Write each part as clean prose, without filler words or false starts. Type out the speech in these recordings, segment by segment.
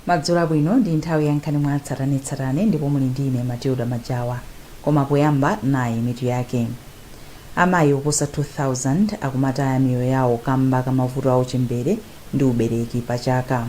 Madzulo abwino, ndi nthawi ya nkhani mwa tsatanetsatane ndipo muli ndi ine Matilda Majawa. Koma poyamba, nayi mitu yake. Amayi oposa 2000 akumataya miyoyo yawo kamba ka mavuto a uchembere ndi ubereki pa chaka.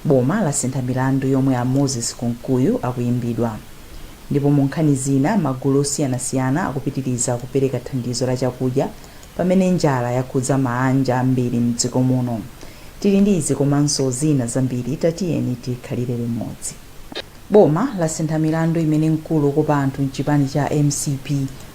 Boma lasintha milandu yomwe a Moses Kunkuyu akuyimbidwa. Ndipo mu nkhani zina, magulu osiyanasiyana akupitiriza kupereka thandizo la chakudya pamene njala yakhudza maanja ambiri mdziko muno. Tili ndi izi komanso zina zambiri, tatiyeni tikhalire limodzi. Boma lasintha milandu imene mkulu wokopa anthu mchipani cha MCP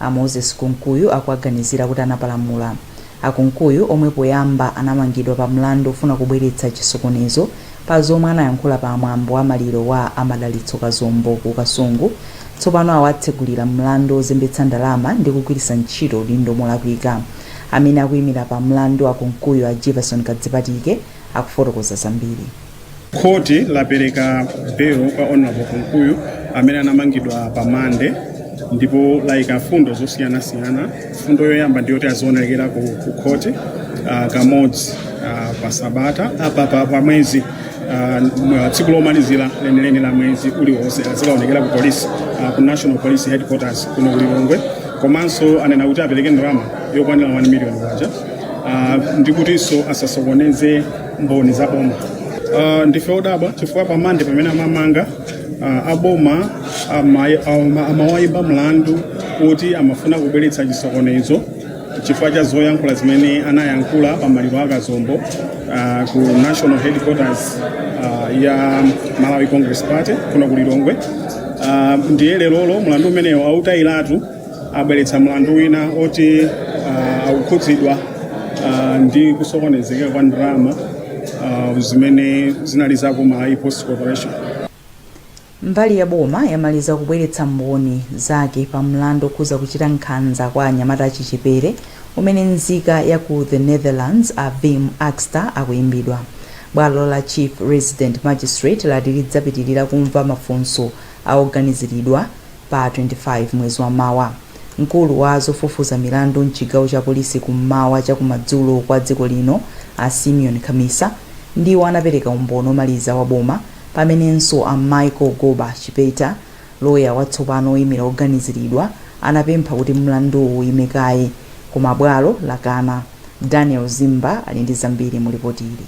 a Moses Kunkuyu akuwaganizira kuti anapalamula. A Kunkuyu, omwe poyamba anamangidwa pa mlandu ofuna kubweretsa chisokonezo pa zomwe anayankhula pa mwambo wa maliro wa a Madalitso Kazombo ku Kasungu, tsopano awatsegulira mlandu ozembetsa ndalama ndi kugwiritsa ntchito udindo molakwika. Amene akuyimira pa mlandu a Kunkuyu, a Jivason Kadzipatike, akufotokoza zambiri. Khoti lapereka bail kwa Honorable Kunkuyu amene anamangidwa pa Mande, ndipo layika fundo zosiyanasiyana. Fundo yoyamba ndiyoti azionekera ku khoti kamodzi pa sabata, pa mwezi, tsiku lomalizira lenileni la mwezi uliwonse azikaonekera ku polisi, ku National Police Headquarters kuno ku Lilongwe. Komanso anena kuti apereke ndalama yokwanira 1 million kwacha, ndikutinso asasokoneze mboni za boma. Ndife odabwa chifukwa pa Mande pamene amamanga, aboma amawayimba mlandu kuti amafuna kubweretsa chisokonezo chifukwa cha zoyankhula zimene anayankhula pa maliro a Kazombo ku National Headquarters ya Malawi Congress Party kuno ku Lilongwe. Ndiye lerolo mlandu umenewo autayiratu, abweretsa mlandu wina oti akukhudzidwa ndi kusokonezeka kwa ndalama zimene zinali za ku Malawi Post Corporation. Mbali ya boma yamaliza kubweretsa mboni zake pa mlandu okhuza kuchita nkhanza kwa anyamata achichepere umene nzika ya ku the Netherlands a Wim Akster akuyimbidwa. Bwalo la Chief Resident Magistrate lati lidzapitirira kumva mafunso a oganiziridwa pa 25 mwezi wa mawa. Mkulu wa zofufuza milandu mchigawo cha polisi kummawa chakumadzulo kwa dziko lino, a Simeon Khamisa, ndiwo anapereka umboni omaliza wa boma, pamenenso a Michael Goba Chipeta, loya watsopano oyimira oganiziridwa, anapempha kuti mlanduwu uyime kaye, koma bwalo lakana. Daniel Zimba ali ndi zambiri mu ripoti ili.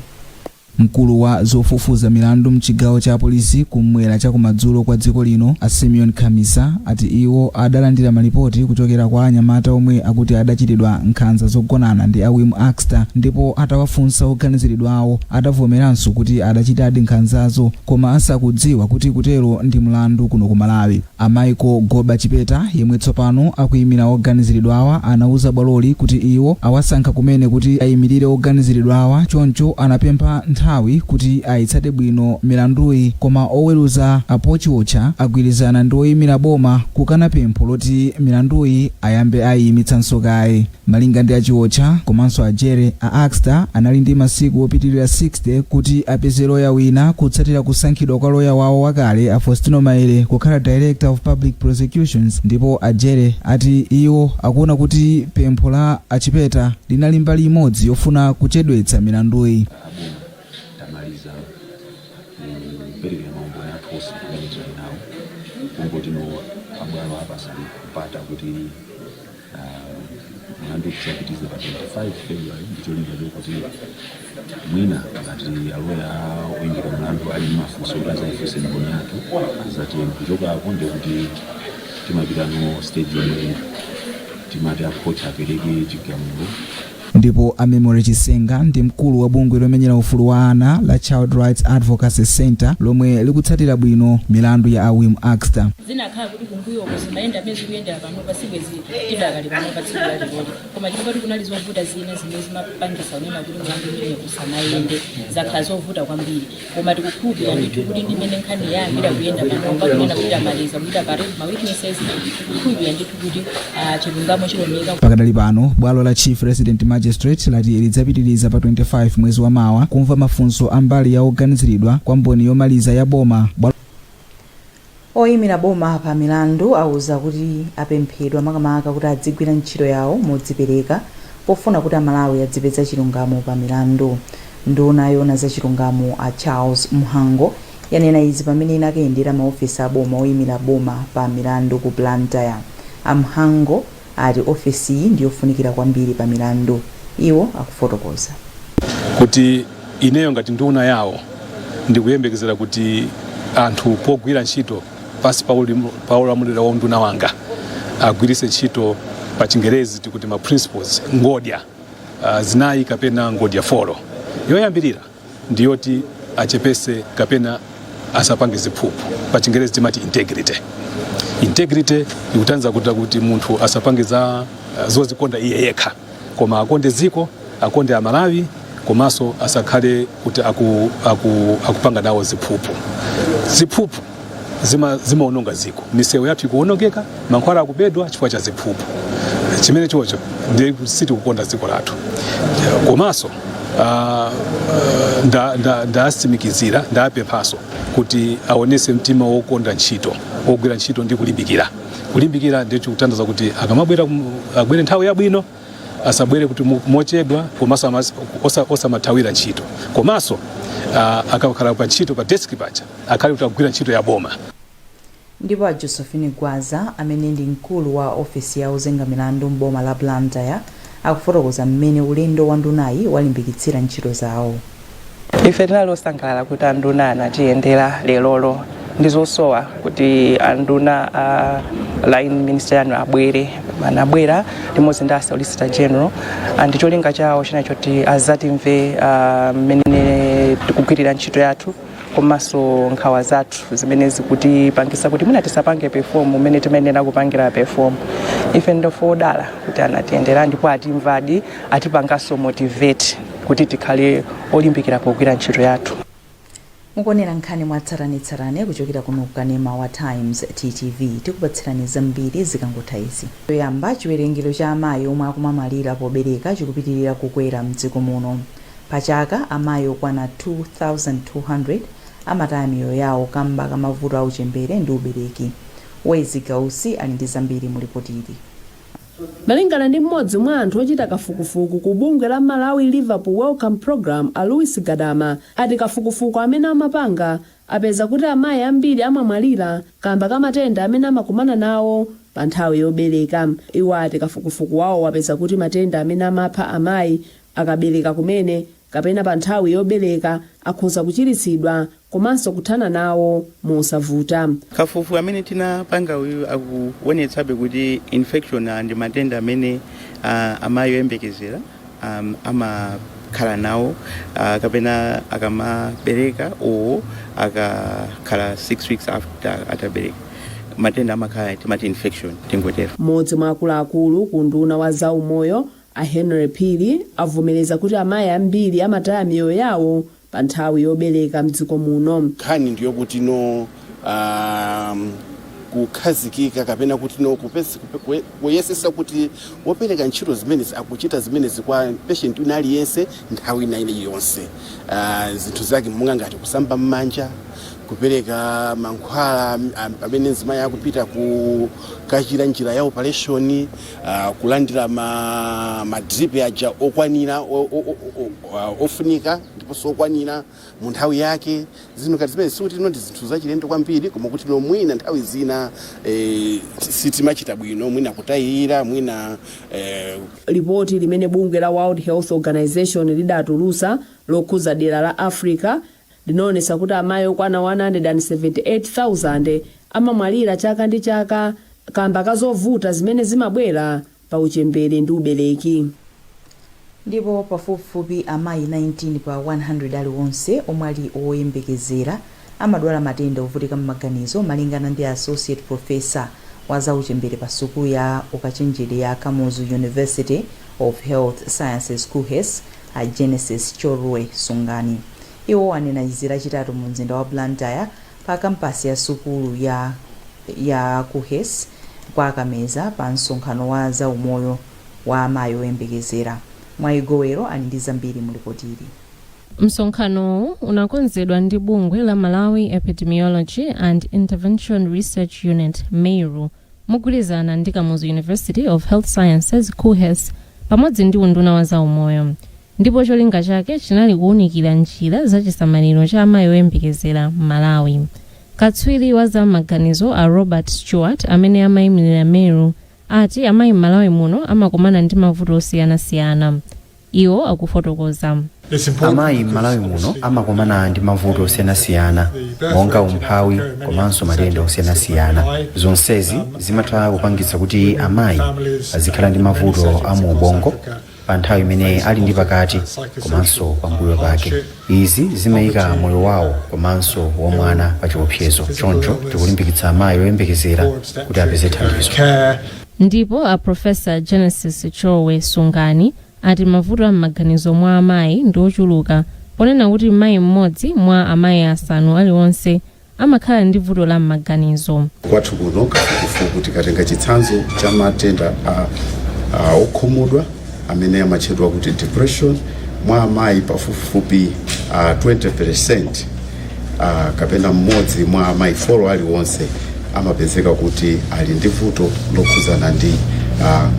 Mkulu wa zofufuza milandu mchigawo cha polisi kumwera chakumadzulo kwa dziko lino, a Simeon Khamisa, ati iwo adalandira malipoti kuchokera kwa anyamata omwe akuti adachitidwa nkhanza zogonana ndi a Wim Akster, ndipo atawafunsa oganiziridwawo adavomeranso kuti adachitadi nkhanzazo koma asakudziwa kuti kutero ndi mlandu kuno ku Malawi. A Michael Goba Chipeta, yemwe tsopano akuyimira oganiziridwawa, anauza bwaloli kuti iwo awasankha kumene kuti ayimirire oganiziridwawa, choncho anapempha nthawi kuti ayitsate bwino milanduyi. Koma oweruza a Pochiotcha agwirizana ndi oyimira boma kukana pempho loti milanduyi ayambe ayiyimitsanso kaye. Malinga ndi a Chiotcha komanso a Jere, a Akster anali ndi masiku opitirira 60 kuti apeze loya wina kutsatira kusankhidwa kwa loya wawo wakale a Faustino Maele kukhala Director of Public Prosecutions, ndipo a Jere ati iwo akuona kuti pempho la a Chipeta linali mbali imodzi yofuna kuchedwetsa milanduyi. Aboma tamaliza kuperekera maumboni athu onse amene tinali nawo, kungoti no abwalo apasa mpata kuti mlandu tisapitize pa 25 February, ndi cholinga chokuti mwina ngati aloya oyimbidwa mlandu ali ndi mafunso kuti azayifunse mboni yathu, azatero. Kuchoka apo ndikuti timapita no stage yomwe timati akhoti apereke chigamulo. Ndipo a Memory Chisenga ndi mkulu wa bungwe lomenyera ufulu wa ana la Child Rights Advocacy Center, lomwe likutsatira bwino milandu ya a Wim Akster. Zinakhala kuti kumbuyoko zimayenda amene zikuyendera panopa, sibwezi tidakali panopa tsiku laliloli. Koma chifukwa kuti kunali zovuta zina zimene zimapangisa kunena kuti mlandu umene usamayende, zakhala zovuta kwambiri. Koma tikukhulupirira ndithu kuti ndimene nkhani yayambira kuyenda panopa, kunena kuti amaliza kuita parade ma witnesses, tikukhulupirira ndithu kuti chilungamo chioneka. Pakadali pano bwalo la Chief Resident Magistrate lati lidzapitiriza pa 25 mwezi wa mawa kumva mafunso a mbali ya oganiziridwa kwa mboni yomaliza ya boma. Oyimira boma pa milandu auza kuti apemphedwa makamaka kuti adzigwira ntchito yawo modzipereka pofuna kuti Amalawi adzipeza chilungamo pa milandu. Nduna yoona za chilungamo a Charles Mhango Yanena izi pamene inakayendera maofesi aboma oyimira boma pa milandu ku Blantyre. A Mhango ati ofesiyi ndiyofunikira kwambiri pa milandu. Iwo akufotokoza. Kuti ineyo ngati nduna yawo ndikuyembekezera kuti anthu pogwira ntchito pasi pa ulamuliro wa unduna wanga agwiritse ntchito, pa Chingerezi tikuti ma principles, ngodya zinayi kapena ngodya 4. Yoyambirira ndiyoti achepese kapena asapange ziphuphu, pa Chingerezi timati integrity. Integrity ikutanthauza kuti munthu asapange za zozikonda iye yekha, koma akonde dziko, akonde Amalawi, komanso asakhale kuti akupanga nawo ziphuphu. Ziphuphu zimaononga dziko. Misewu yathu ikuonongeka, mankhwala akubedwa chifukwa cha ziphuphu. Chimene chocho ndi sitikukonda dziko lathu. Komanso ndasimikizira, ndapemphaso kuti aonese mtima wokonda ntchito, wogwira ntchito ndi kulimbikira. Kulimbikira ndicho kutanthauza kuti akamabwera abwere nthawi yabwino, asabwere kuti mochedwa, komanso osamathawira ntchito, komanso akakhala pa ntchito, pa desk paja, akhale kuti akugwira ntchito ya boma. Ndipo a Josephine Gwaza, amene ndi mkulu wa ofesi ya ozenga milandu m'boma la Blantyre, akufotokoza mmene ulendo wa ndunayi walimbikitsira ntchito zawo. Ife tinali osangalala kuti anduna anatiyendera lerolo. Ndizosowa kuti anduna a line minister yanu abwere. Anabwera limodzi ndi a Solicitor General, and cholinga chawo china choti azatimve mmene tikugwirira ntchito yathu, komanso nkhawa zathu zimene zikutipangisa kuti mwina tisapange perform mmene timayenera kupangira perform. Ife ndife odala kuti anatiyendera ndipo atimvadi, atipanganso motivate kuti tikhale olimbikira pogwira ntchito yathu. Mukuonera nkhani mwatsatanetsatane kuchokera kuno kukanema wa Times TTV. Tikupatsirani zambiri zikangotha izi. Yoyamba, chiwerengero cha amayi omwe akumamwalira pobereka chikupitirira kukwera mdziko muno. Pachaka amayi okwana 2200 amataya miyoyo yawo kamba kamavuto a uchembere ndi ubereki. Wezi Gausi ali ndi zambiri mu ripoti ili. Malingana ndi mmodzi mwa anthu ochita kafukufuku ku bungwe la Malawi Liverpool Wellcome Program, a Louis Gadama, ati kafukufuku amene amapanga apeza kuti amayi ambiri amamwalira kamba ka matenda amene amakumana nawo pa nthawi yobereka. Iwo ati kafukufuku wawo wapeza kuti matenda amene amapha amayi akabereka kumene kapena pa nthawi yobereka akhoza kuchiritsidwa komanso kuthana nawo mosavuta. Kafukufuku amene tinapanga uyu akuonetsabe kuti infection ndi matenda amene amayi oyembekezera amakhala nawo kapena akamabereka or akakhala 6 weeks after atabereka. Matenda amakhala timati infection, tingotero. Mmodzi mwa akuluakulu ku unduna wa zaumoyo, a Henry Phiri, avomereza kuti amayi ambiri amataya miyoyo yawo pa nthawi yobereka mdziko muno. Nkhani ndiyokuti no kukhazikika kapena kuti no kuyesesa kuti wopereka ntchito zimenezi akuchita zimenezi kwa patient wina aliyense nthawi ina iliyonse. Zinthu zake monga ngati kusamba m'manja, kupereka mankhwala pamene mzimayi akupita ku kachira njira ya operation, kulandira ma drip aja okwanira, ofunika ndiponso okwanira mu nthawi yake. Zinthu ngati zimene sikuti ino ndi zinthu zachilendo kwambiri, koma kuti no mwina nthawi zina sitimachita bwino, mwina kutayirira, mwina Lipoti limene bungwe la World Health Organization lidatulutsa lokhuza dera la Africa linaonetsa kuti amayi okwana 178,000 amamwalira chaka ndi chaka kamba ka zovuta zimene zimabwera pa uchembere ndi ubereki. Ndipo pafupifupi amayi 19 pa 100 aliwonse omwe ali oyembekezera amadwala matenda ovutika m'maganizo, malingana ndi associate professor wa zauchembere pa sukulu ya ukachenjede ya Kamuzu University of Health Sciences, KUHeS, a Genesis Chorwe Sungani. Iwo anena izi Lachitatu mu mzinda wa Blantyre pa kampasi ya sukulu ya KUHeS kwa Kameza pa msonkhano wa zaumoyo wa amayi oyembekezera. Mwayigowero ali ndi zambiri mu ripotili. Msonkhanowu unakonzedwa ndi bungwe la Malawi Epidemiology and Intervention Research Unit, MEIRU, mogwirizana ndi Kamuzu University of Health Sciences, KUHeS, pamodzi ndi unduna wa zaumoyo. Ndipo cholinga chake chinali kuwunikira njira za chisamaliro cha amayi oyembekezera m'Malawi. Katswiri wa za maganizo a Robert Stewart, amene amayimirira MERU, ati amayi m'Malawi muno amakumana ndi mavuto osiyanasiyana. Iwo akufotokoza. Amayi m'Malawi muno amakumana ndi mavuto osiyanasiyana monga umphawi komanso matenda osiyanasiyana. Zonsezi zimatha kupangitsa kuti amayi azikhala ndi mavuto a mu ubongo pa nthawi imene ali ndi pakati komanso pambuyo pake. Izi zimayika moyo wawo komanso wa mwana pa chiopsezo. Choncho tikulimbikitsa amayi oyembekezera kuti apeze thandizo. Ndipo a Professor Genesis Chowe Sungani ati mavuto a m'maganizo mwa amayi ndi ochuluka, ponena kuti mayi mmodzi mwa amayi asanu aliwonse amakhala ndi vuto la m'maganizo. Kwathu kuno kafukufuku, tikatenga chitsanzo cha matenda a okhumudwa amene amatchedwa kuti depression, mwa amayi pafupifupi 20% kapena mmodzi mwa amayi 4 aliwonse amapezeka kuti ali ndi vuto lokhuzana ndi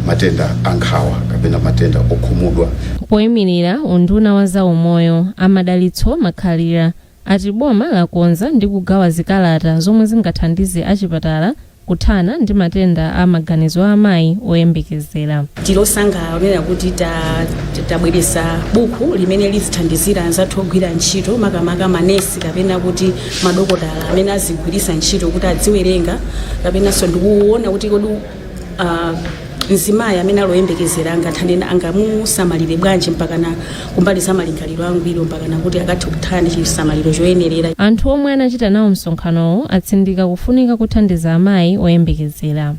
matenda a nkhawa kapena matenda okhumudwa. Poyimirira unduna wa zaumoyo, a Madalitso Makhalira ati boma lakonza ndi kugawa zikalata zomwe zingathandize achipatala kuthana ndi matenda a maganizo a amayi oyembekezera. Tilosangalala kunena kuti tabweresa buku limene lizithandizira anzathu ogwira ntchito, makamaka manesi kapena kuti madokotala, amene azigwirisa ntchito kuti adziwerenga kapenanso ndikuona kuti kodi mzimayi amene aloyembekezera angathane, angamusamalire bwanji mpakana kumbali za malingaliro angwiro, mpakana kuti akathe kuthana ndi chisamaliro choyenerera. Anthu omwe anachita nawo msonkhanowo atsindika kufunika kuthandiza amayi oyembekezera.